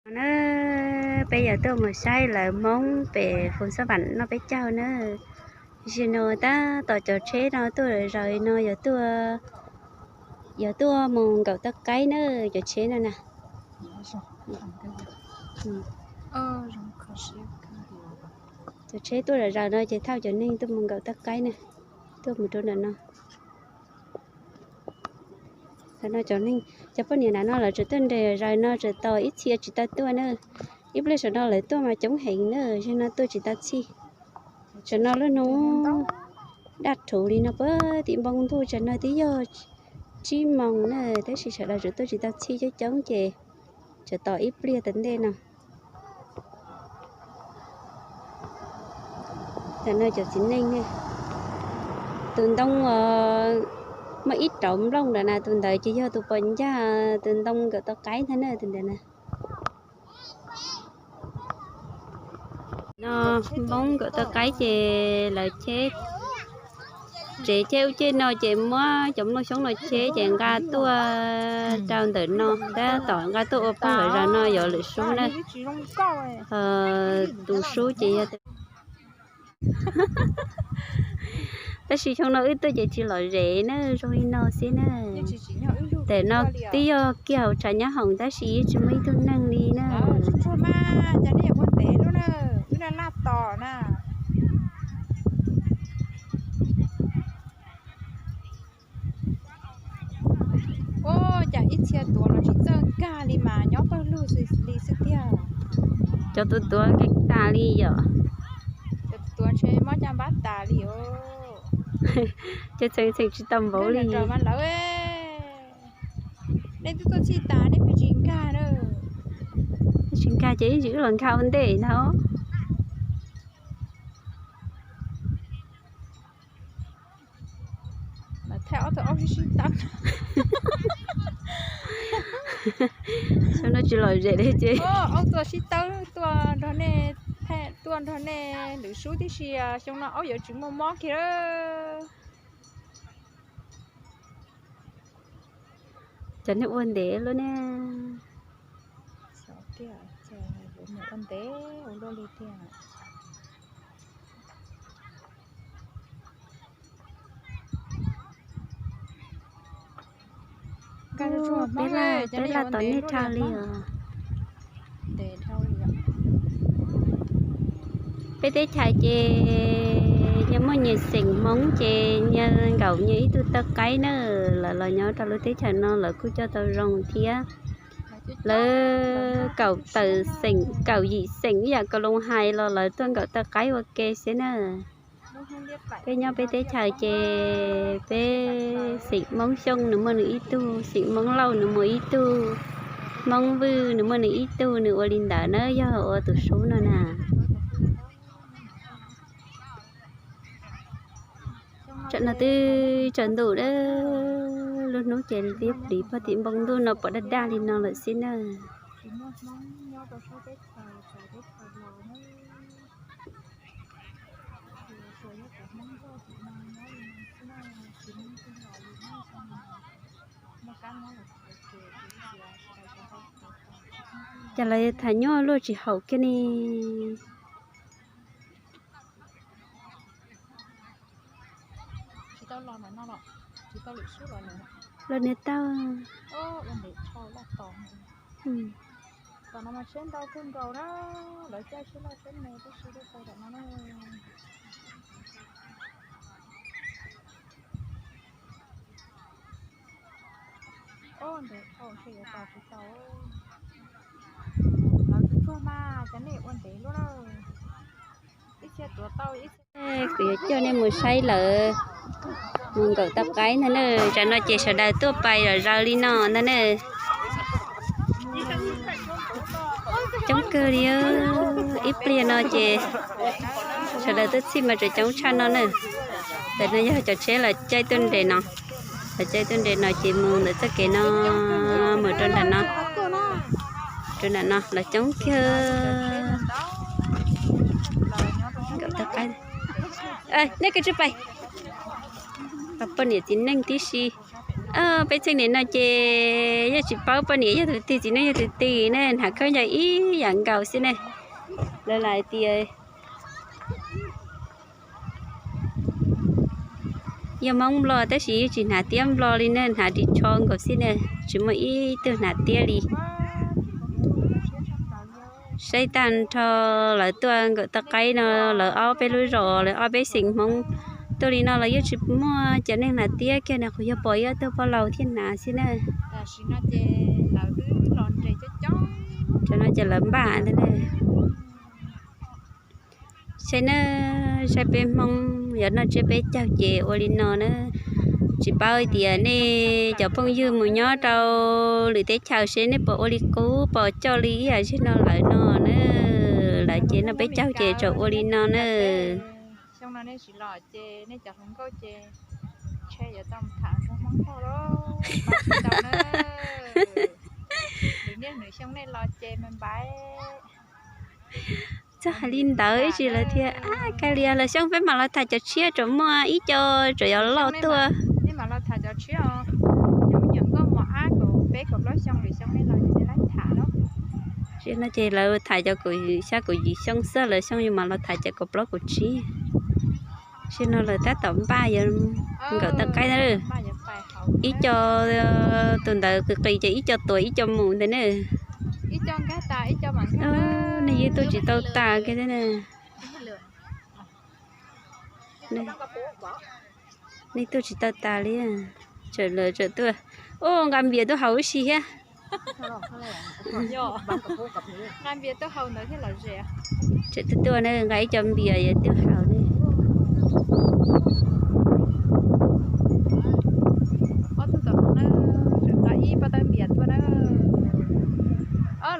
Na, peb yuav tuaj mus saib lawv Hmoob pem Foos Xab Vam noj peb caug na. Tam sim no tab tom cov tsheb no tuaj zaws no yog tuaj, yog tuaj mus nkaum toj qaib na, cov tsheb no na. Cov tsheb tuaj zaws zaws no ces thauj cov neeg tuaj mus nkaum toj qaib na, tuaj mus rau ntawm no. Ntawm no cov neeg, cov poj niam nram no lawv tseem tuaj nres zaws no, tseem tos ib txhia tsis tau tuaj na. Ib pliag saum no lawv tuaj mas coob heev na, zaum no tuaj tsis tau txhij. Tsam no lub hnub daj rhuv li no puag tim npoo ntuj, tsam no twb yog tsib moos na, tab sis sawv daws tseem tuaj tsis tau txhij coob coob ces tseem tos ib pliag tom ntej no. Tam no cov txiv neej, tus ntoo muaj ib rauv nplooj ntawm na, tus ntawd ces yog tus pos ncaj tus ntoo nkaum toj qaib ntag na, tus ntawd na. No Hmoob nkaum toj qaib ces lawv cheb tsev cheb ub cheb no ces muab cov nplooj xyoob no cheb ces nqa tuaj rau ntawm no, tab tom nqa tuaj ua pog lawm, zaum no yuav lwm sub na. Tus sub ces yog tab sis xyoo no wb tuaj ces tsis lom zem na, zoo li no xwb na. Tam no twb yog kiag hauv tshav nyob hoom tab sis yeej tsis muaj ib tug neeg li na. Ua cas ib txhia tuav los tsis txawj nkag li mas nyob pawg lug li xwb tiag. Cov tuav tuav keej tas li yom. Cov tuav ntshe mob caj npab tas li os. Ces txheem txheem tsis tau npaum li. Nej twb tuaj txhij tas nej pheej tsis nkag na. Tsis nkag ces ib ntsis wb los nkag ua ntej ntag. Thaij ob tug aub sib sib tawb. Xyoo no tsis lom zem li ces. Aub tuaj sib tawb tuaj nrog nej, tuaj nrog nej lwm sub tib si, xyoo no aub yuav tsis muaj mob kiag. Cov neeg ua ntev lub ne. Ua ntev ua luaj li tiag. Peb laj tom nej dhau li os. Peb teb chaws ces nyias muaj nyias xeem Hmoob ces nyias nkaum nyias ib tug toj qaib na, lawv los nyob rau lub teb chaws no lawv kuj coj tau zoo thiab. Lawv kaum tawm xeem kaum yim xeem ib yam Kaus Loos hais los lawv tuaj nkaum toj qaib ua ke xwb na. Peb nyob peb teb chaws ces peb xeem Hmoob Xyooj nws muaj nws ib tug, xeem Hmoob Lauj nws muaj ib tug, Hmoob Vwj nws muaj nws ib tug, nws ua li ntawd na yog ua tus sub no na. Tsam no twb tsaus ntuj, lub hnub ces liab pliv puag tim npoo ntuj no pom daj daj li no lawm xwb na. Cas lawv tham nyuaj luaj tsis haum kiag ne. Los niag tau. Lawv tsis tsuag mas cov nej ua ntev luaj na. Kuv yuav coj nej mus saib lawv mus nkaum toj qaib ntag na. Tsam no ces sawv daws tuaj pais zom zaws li no ntag na. Coob kawg li, ib pliag no ces sawv daws tuaj txhij mas tseem coob tshaj no na. Ntawm no yog cov tsheb los caij tuaj nres no, los caij tuaj nres no ces mus ntawm txoj kev no, mus rau nram no, rau nram no los coob kawg. Nej koj tsis pais, poj niam txiv neej tib si. Peb txheej nim no ces yeej tsis paub poj niam yog tus twg txiv neej yog tus twg ne, hnav khaub ncaws ib yam nkaus xwb ne. Lawv lam tias yog Hmoob Nplog tab sis yeej tsis hnav tiab Nplog li ne, hnav ris tsho nkaus xwb ne, tsis muaj ib tug hnav tiab li. Saib tag nrho lawv tuaj nkawm toj qaib no, lawv ob peb lub zos, lawv ob peb xeem Hmoob tuaj li no los yeej tsis muaj cov neeg hnav tiab kiag ne, qhov yog pom ib ob tug poj laus thiaj hnav xwb na. Tam sim no ces lawv wb los nres coob coob. Tam no ces lawv npaj ntag na. Saib na, saib peb Hmoob yog noj tsiab peb caug ces ua li no na. Tsis paub tias nej cov phooj ywg mus nyob rau lwm teb chaws seb nej puas ua li qub, puas coj li ib yam zej no lawm no na. Lawv ces noj peb caug ces tsuas ua li no na. Xyoo no nej tsis los ces nej cov hluas nkauj ces ntshe yuav tau mus tham nrog Hmoob Nplog lauj, mas tsis tau na. Lwm niaj lwm xyoo nej los ces me npaiv. Txawj hais li ntawd ib tsis lawm thiab. Kawg li lawm xyoo peb mam los tham cov tshiab, tsuas muaj ib co tsuas yuav loj tuaj. Tam no ces lawv tham cov kaum xya kaum yim xyoo xwb, lawv xyoo yuav mam los tham cov kaum plaub kaum tsib. Tam no lawv tab tom npaj yuav nkawm toj qaib na. Ib co, tus ntawd qis qis ces ib co tuav ib co mus ntawd na. Nej yeej tuaj tsis tau tas kiag thiab na. Nej tuaj tsis tau tas li. Tseem lawv tseem tuaj. Ub, nqa npias tuaj haus ib si thiab. Tseem tuaj tuaj na, nqa ib co npias yuav tuaj haus ne. Ob tug tom no na, tseem nqa ib pob tawb npias tuaj na.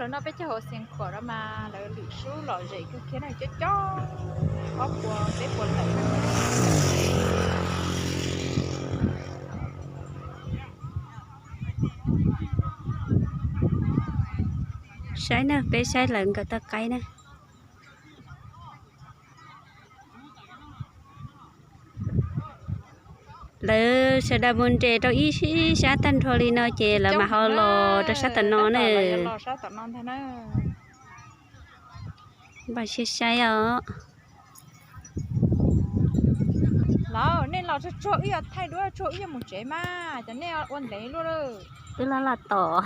Lawv noj peb caug hauv Xeev Khuam no mas lawv lwm sub lom zem kawg kiag na, coob coob ob puas peb puas tawm. Saib na, peb saib lawv nkawm toj qaib na. Lawv sawv daws mus nres rau ib sab tag nrho li no ces lawv mam ho los rau sab tom no na. Npaj siab saib os. Lawv, nej los tsuag tsuag wb yuav thaij duab, tsuag wb yuav mus tsev mas, cov nej ua ntev luaj lawm. Wb laj laj tos.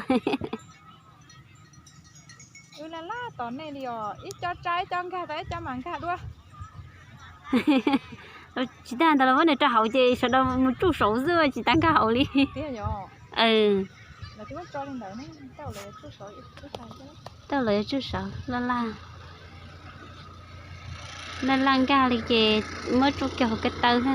Wb laj laj tos nej li os, ib co tsa ib co nkag, tos ib co mam nkag dua. Tsis tas ntawd los muab nws rau hauv ces sawv daws mus tsuj saud xwb tsis tas nkag hauv li. Tau los yuav tsuj saud, laj laj, laj laj nkag li ces muab tsuj kiag hauv ko taw na.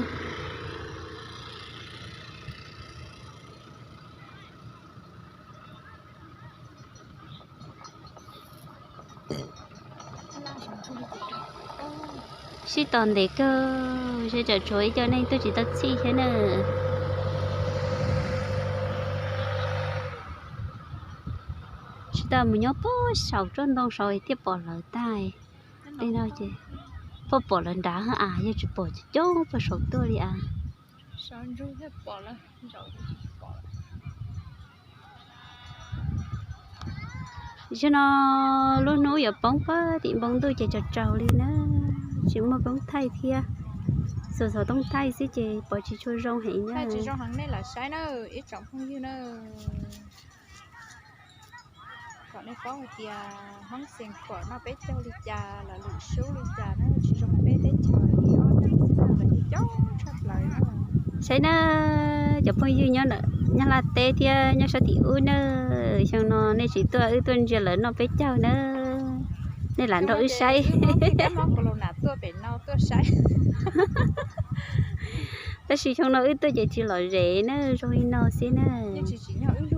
Sib tos ntev kawg, seb tsam tshuav ib co neeg tuaj tsis tau txhij thiab na. Tsis tas mus nyob puag saum tsob ntoo saud thiaj pom lawv tag. Li no ces pom pom lawv nrad a, yog tsis pom coob puag saud tuaj li a. Zaum no lub hnub yuav poob puag tim npoo ntuj ces tsaus tsaus li na, tsis muaj koob thaij thiab, xuas xov tooj thaij xwb ces pom tsis tshua zoo heev na. Kom nej paub hais tias Hmoob Xeev Khuam noj peb caug li cas los lwm sub li cas na, tsis zoo peb teb chaws li os, lawv coob tshaj plaws na. Saib na, cov phooj ywg nyob Nyab Laj teb thiab nyob sab tim ub na, xyoo no nej tsis tuaj wb tuaj ntsia lawv noj peb caug na, nej lam nrog wb saib. Tab sis xyoo no wb tuaj ces tsis lom zem na, zoo li no xwb na.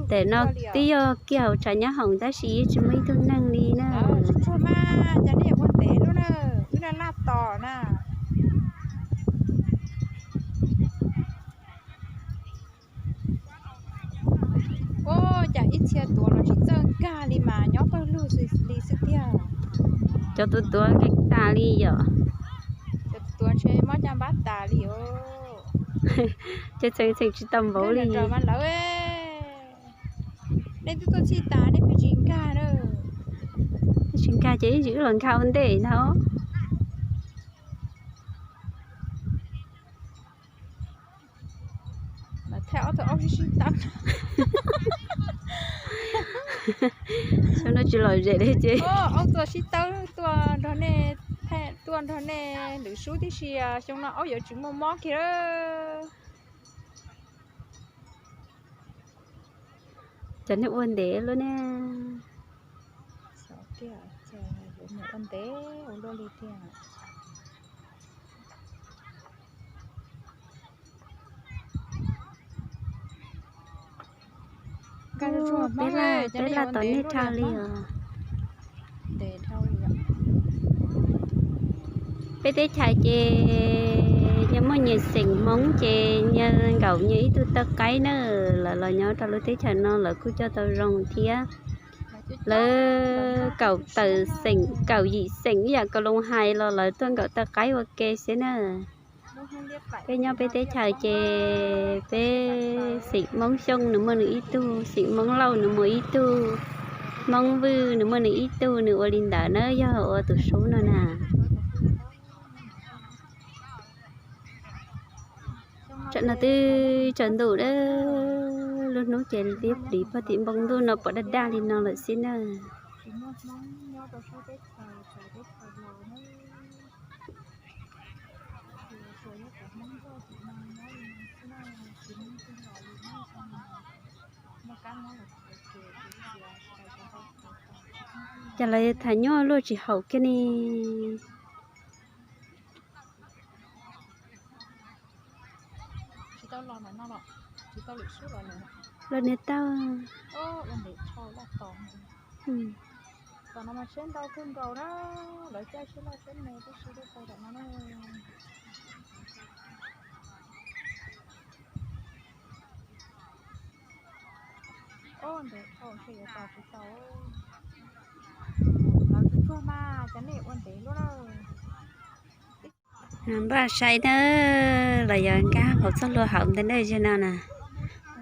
Tam no twb yog kiag hauv tshav nyob hoom tab sis yeej tsis muaj ib tug neeg li na. Ua cas ib txhia tuav los tsis txawj nkag li mas nyob pawg lug li xwb tiag. Cov tuav tuav keej tas li yom. Cov tuav ntshe mob caj npab tas li os. Ces txheem txheem tsis tau npaum li. Nej twb tuaj txhij tas nej pheej tsis nkag na. Tsis nkag ces ib ntsis wb los nkag ua ntej ntag. Lawv thaij ob tug aub sib sib tawb. Xyoo no tsis lom zem li ces. Aub tuaj sib tawb tuaj nrog nej, tuaj nrog nej lwm sub tib si, xyoo no aub yuav tsis muaj mob kiag. Cov nej ua ntev lub ne. Xyov tiag, yuav mus ua ntev ua luaj li tiag. Peb laj tom nej dhau li os. Peb teb chaws ces nyias muaj nyias xeem Hmoob ces nyias nkaum nyias ib tug tawj qaib na. Lawv los nyob rau lub teb chaws no lawv kuj coj tau zoo thiab. Lawv kaum tawm xeem kaum yim xeem ib yam Kaus Loos hais los lawv tuaj nkaum tawj qaib ua ke xwb na. Peb nyob peb teb chaws ces peb xeem Hmoob Xyooj nws muaj nws ib tug, xeem Hmoob Lauj nws muaj ib tug, Hmoob Vwj nws muaj nws ib tug, nws ua li ntawd na yog ua tus sub no na. Tsam no twb tsaus ntuj, lub hnub ces liab pliv pog tim npoo ntuj no pom daj daj li no lawm xwb na. Cas lawv tham nyuaj luaj tsis haum kiag ne. Los niag tau. Tom no mas tsheb ntau kawg nkaus na, lawv caij tsheb loj tsheb me tib si tuaj tau tom no na. Npaj saib na, los yog nkag hauv txoj hlua hauv ntawd na, zaum no na.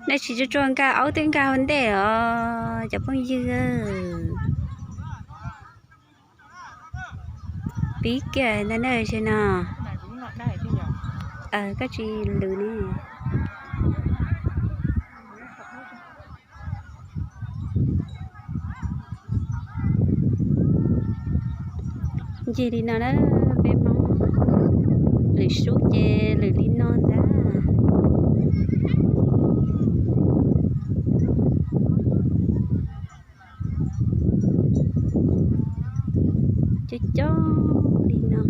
Nej tsis tsuaj tsuaj nkag, aub twb nkag ua ntej os cov phooj ywg. Pib kiag ntawd na, zaum no. Koj tsis lwm ne. Ncig li no na, peb Hmoob lwm sub ces lwm li no ntag. Coob coob li no.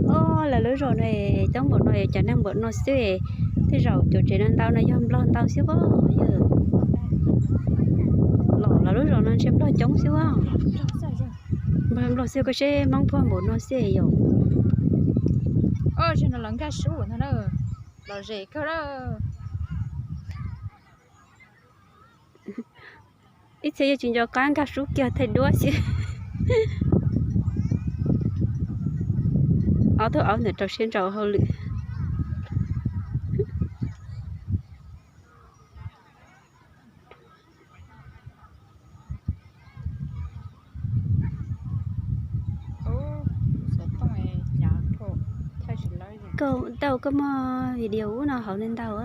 Os, lawv lub zos no coob npaum no, cov neeg npaum no xwb, tej zaum cov tsev no ntau no yog Nplog ntau xwb pob. Los lawv lub zos no ntshe Nplog coob xwb pob. Nplog xwb, koj seb Hmoob puag npaum no xwb yom. Zaum no lawv nkag sub ntag na, lom zem kawg na. Ib txhia yog tsis nco qab nkag sub kiag thaij duab xwb. Ob tug aub ntawd rau siab ntso hauj lwm. Koj ntau koj muaj video ub no hauv ntau.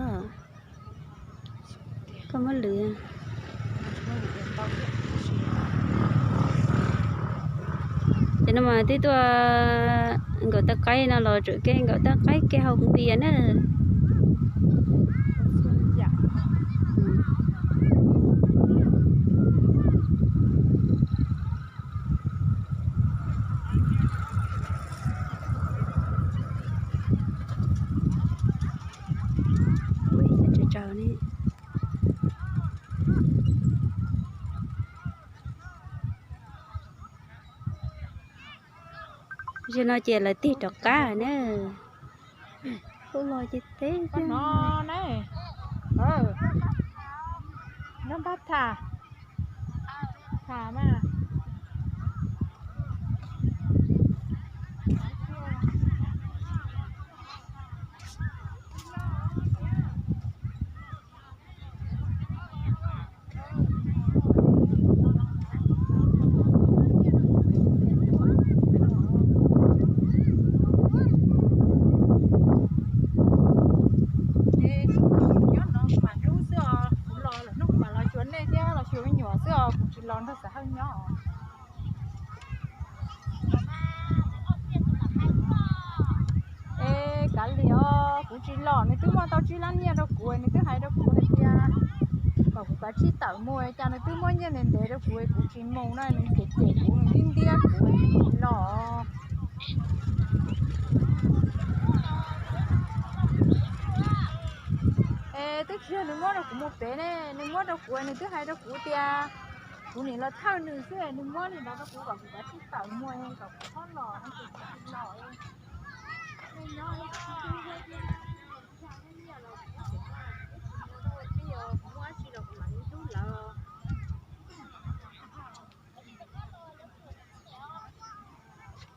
Koj muab lwm. Ces no mas twb tuaj nkaum tawj qaib no los tseem kev nkaum tawj qaib kev haus npias na. Zaum no ces lawv tig rov qab na. Kuj los ces teb no na. Nyob npab tham, tham mas. Los nws twb muaj tau tsib lab nyiaj rau kuv, nws twb hais rau kuv hais tias kom kuv kav tsij tawm mus, cas nws twb muab nyiaj ntev ntev rau kuv, kuv tsis mus no nws cem cem kuv, nws ntiab ntiab kuv, kuv tsis los. Es twb tsis yog nws muab rau kuv mus pem ne, nws muab rau kuv, nws twb hais rau kuv tias kuv nim los thawj nws xwb, nws muab li ntawd rau kuv kom kuv kav tsij tawm mus, kom kuv txhob los, kuv tsis los.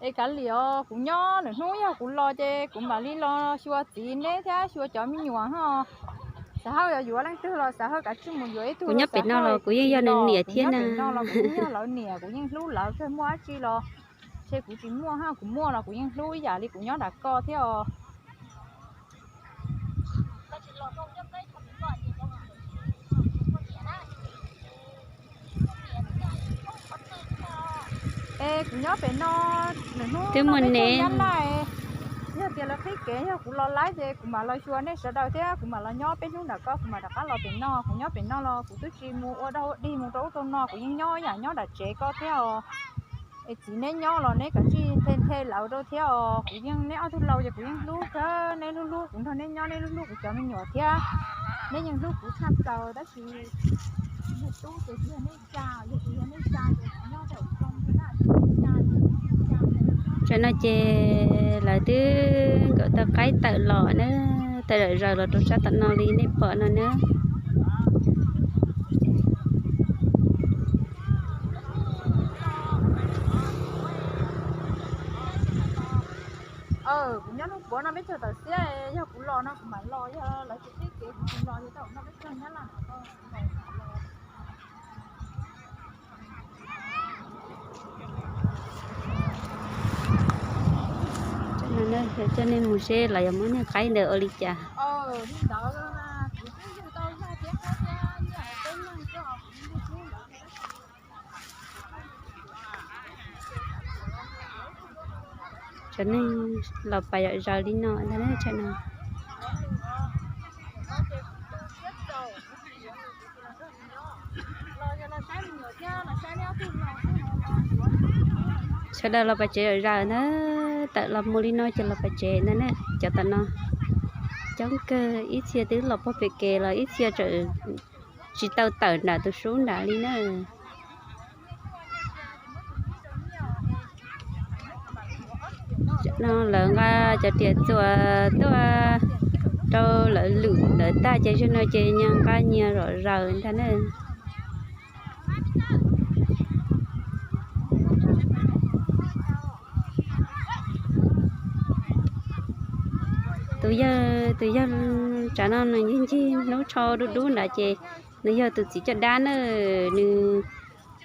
Es kav liam os, kuv nyob lwm hnub yog kuv los ces kuv mam li los xyuas txiv neb thiab xyuas cov me nyuam ho. Xav hawj yuav yuav leej twg los xav hawj kav tsij mus yuav ib tug. Kuv nyob pem no los kuv yeej yog nws niam thiab na. Kuv nyob pem no los kuv yeej yog lawv niam, kuv yeej hlub lawv, kawg muaj dab tsi los ntshe kuv tsis muaj, kuv muaj los kuv yeej hlub ib yam li kuv nyob nram koj thiab os. Es kuv nyob pem no, nws hnub twb muaj neb Nyab Laj, yog tias lawv qhib kev yog kuv los laib ces kuv mam los xyuas nej sawv daws thiab kuv mam los nyob peb hnub nram koj, kuv mam rov qab los pem no. Kuv nyob pem no los kuv twb tsis mus ua dog ua dig mus rau ub rau no, kuv yeej nyob yam nyob nram tsev koj thiab os. Es txiv neb nyob los neb kav tsij nthe nthe lawv rau thiab os. Kuv yeej, neb ob tug laus ces kuv yeej hlub kawg, neb hlub hlub kuv nrog neb nyob, neb hlub hlub kuv cov me nyuam thiab. Neb yeej hlub kuv tshaj plaws tab sis yog tub ces tsis yog neb tsa, yog tsis yog neb tsa ces kuv nyob tau zoo thiab na. Tsam no ces lawv twb nkaum tau qaib tawm los na, tawm zom zaws los rau sab tom no li nej pom no na. Kuv nyob hnub puav no peb caug tawm xiab, yog kuv los no kuv mam los, yog lawv tsis qhib kev kuv tsis los, yog tau no peb caug Nyab Laj. Coj nej mus seb lawv yuav muab niag qaib ntawd ua li cas. Tsam neeg los pais zom zaws li no ntag na, tsam no. Sawv daws los pais tsev zom zaws na, tawm los mus li no ces los pais tsev ntag na. Cov tom no coob kawg, ib txhia twb los puag pem kev los ib txhia tseem tsis tau tawm nram tus sub nrad li na. No lawv nqa cov riam txuas tuaj rau lawv lwm lawv tag ces zaum no ces nyias nqa nyias zom zaws ntag na. Tus yawg, tus yawg tsav no nws ncig ncig lub tsho dub dub nrad ces nws yog tus txiv caj dab na. Nws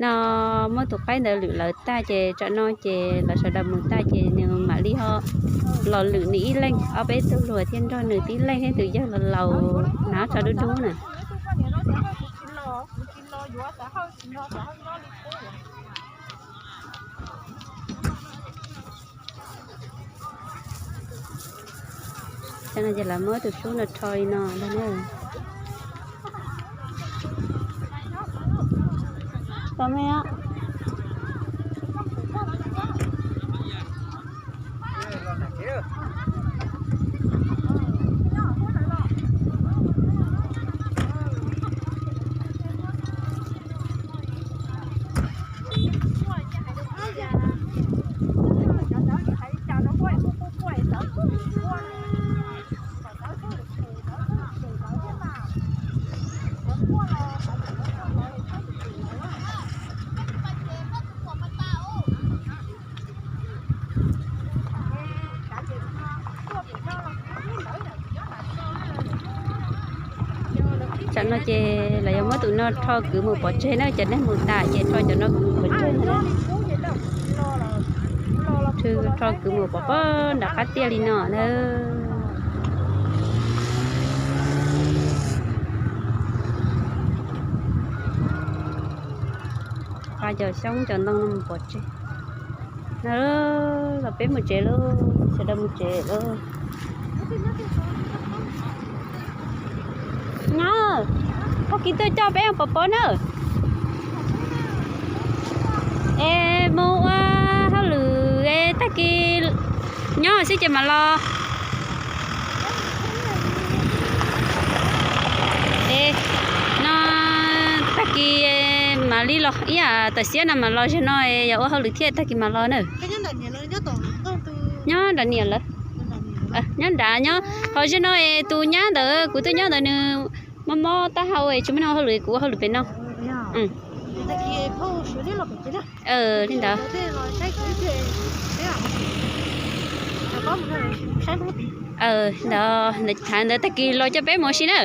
no muab tus qaib ntawd lwm lawv tag ces tsam no ces lawv sawv daws mus tag ces nws mam li ho los lwm nws ib leeg, ob peb tug hluas thiaj nrog nws tib leeg thiab. Tus yawg laus laus hnav tsho dub dub na. Tam no ces lawv muab tus sub no rho li no ntag na. Tsam no ces lawv yuav muab tus no rho kwv mus pov tseg na, cov neeg mus tas ces rho cov no kwv mus pov tseg na. Rho kwv mus pov pog nram qab tiaj li no na. Rho cov xyoob cov ntoo no mus pov tseg. No los peb mus tsev lauj, sawv daws mus tsev lauj. Nyob, tag kis tuaj coj peb pov pob na. Es mus ua hauj lwm es tag kis nyob xwb ces mam los. Es no tag kis mam li los ib yam tam xiab no mam los, zaum no yog ua hauj lwm thiab tag kis mam los na. Nyob nram niam lawv. Nyob nrad nyob, ho zaum no es tus nyab ntawd kuv tuaj nyob ntawd nws mob mob taub hau es tsis muaj neeg ua hauj lwm, kuv ua hauj lwm pem no. Li ntawd. Ntawd, ntawd tag kis los coj peb mus si na.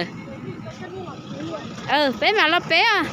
Peb mam los peb os.